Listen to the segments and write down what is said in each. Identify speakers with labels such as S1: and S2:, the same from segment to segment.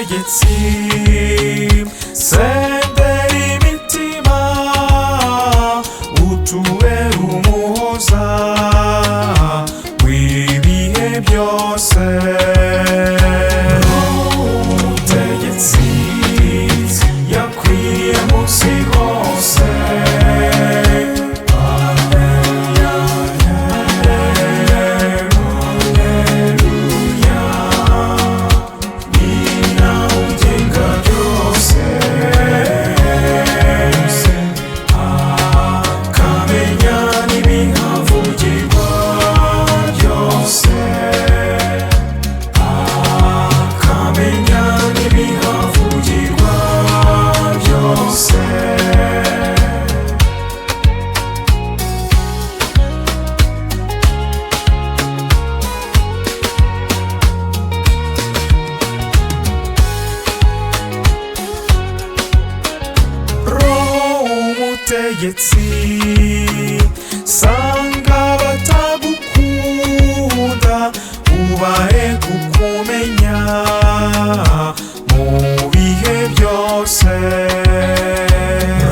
S1: Umutegetsi, sendera imitima, utubere umuhoza w'ibihe byose. Umutegetsi yakwiriye munsi hose. Alleluya, ni nawe ugenga byose, akamenya n'ibihavugirwa byose, akamenya n'ibihavugirwa byose. Roho umutegetsi, sanga abatagukunda, ubahe kukumenya mu bihe byose.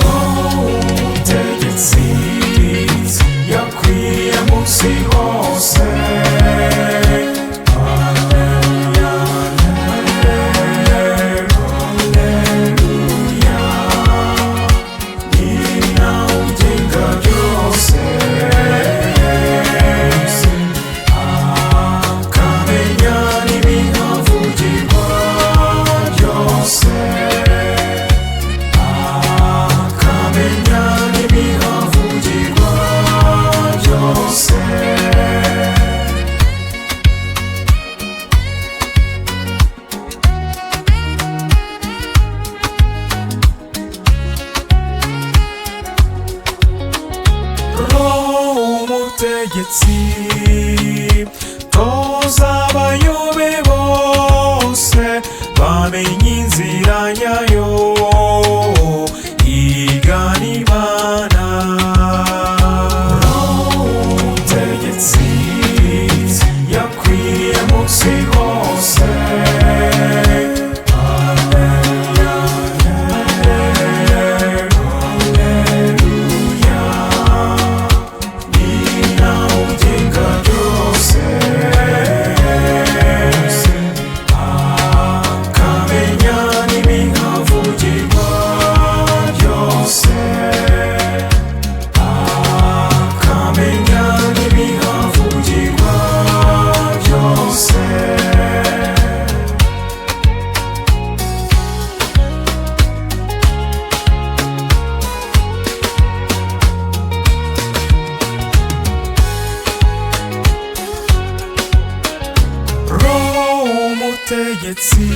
S1: Roho umutegetsi yakwiriye munsi hose. Alleluya, alleluya, ni nawe ugenga byose, akamenya n'ibihavugirwa byose, akamenya n'ibihavugirwa byose. Roho umutegetsi, toza abayobe bose bamenye inzira nyayo igana Imana. Roho umutegetsi yakwiriye munsi hose. Alleluya, alleluya, ni nawe ugenga byose, akamenya n'ibihavugirwa byose, akamenya n'ibihavugirwa byose. Roho umutegetsi,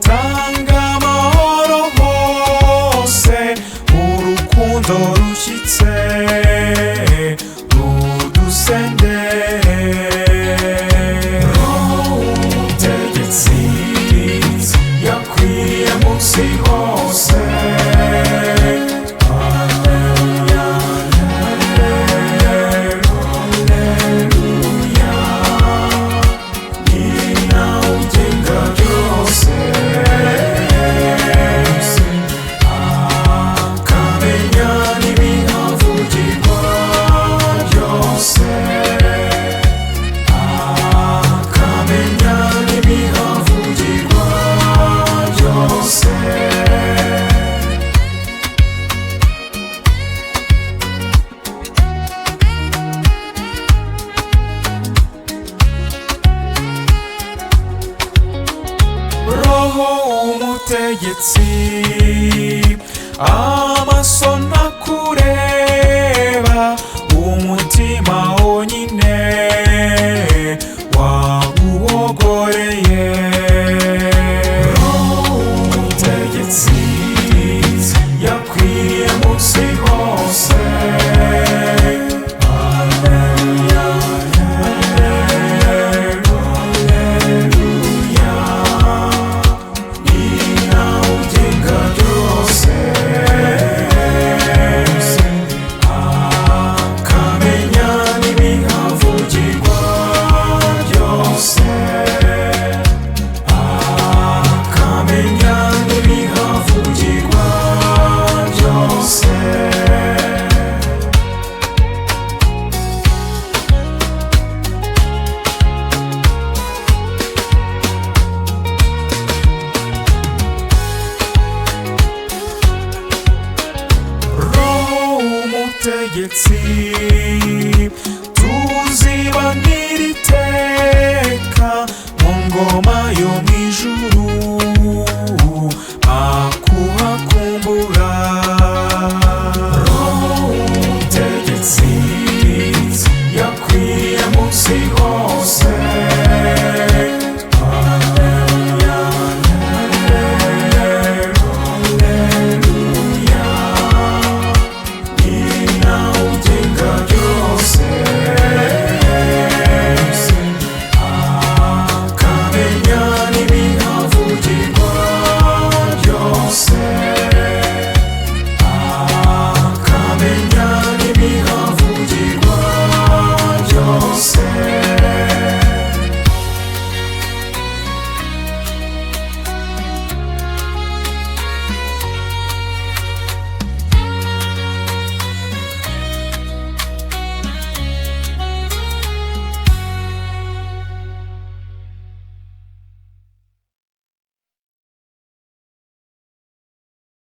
S1: tanga amahoro hose, urukundo rushyitse rudusendere. Roho umutegetsi yakwiriye munsi hose. Alleluya, alleluya, ni nawe ugenga byose, akamenya n'ibihavugirwa byose, akamenya n'ibihavugirwa byose. Roho umutegetsi, amaso ntakureba, umutima wonyine waguhogoreye. Roho umutegetsi yakwiriye munsi hose. Alleluya, alleluya, ni nawe ugenga byose, Ubutegetsi.